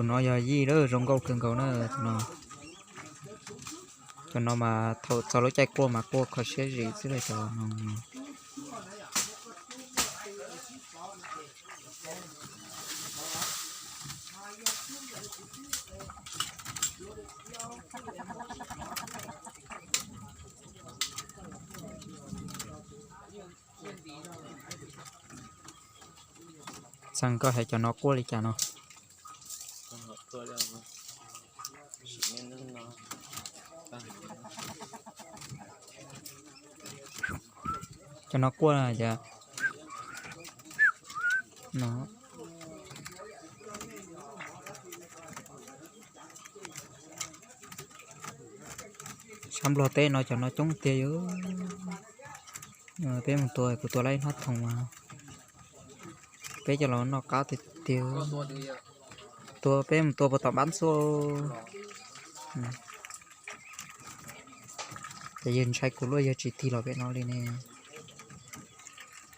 Tus no yog yij lawm, zoo nkauj kawg nkaus na tus no. Cov no mas thaum txog lub caij quaj mas quaj kho siab zim xwb li cov no. Txheej, koj hais cov no quaj li cas no? Cov no quaj cas no? Sab Nplog teb no cov no coob tiag yog. Peb mus tua, kuv tua laib ib hnob thoom mas peb coj los noj qab tiag tiag. Tua, peb mus tua puas tom npab xwb. Ces yawg ntshai kuv luaj, yawg tsis tig los pem no li ne.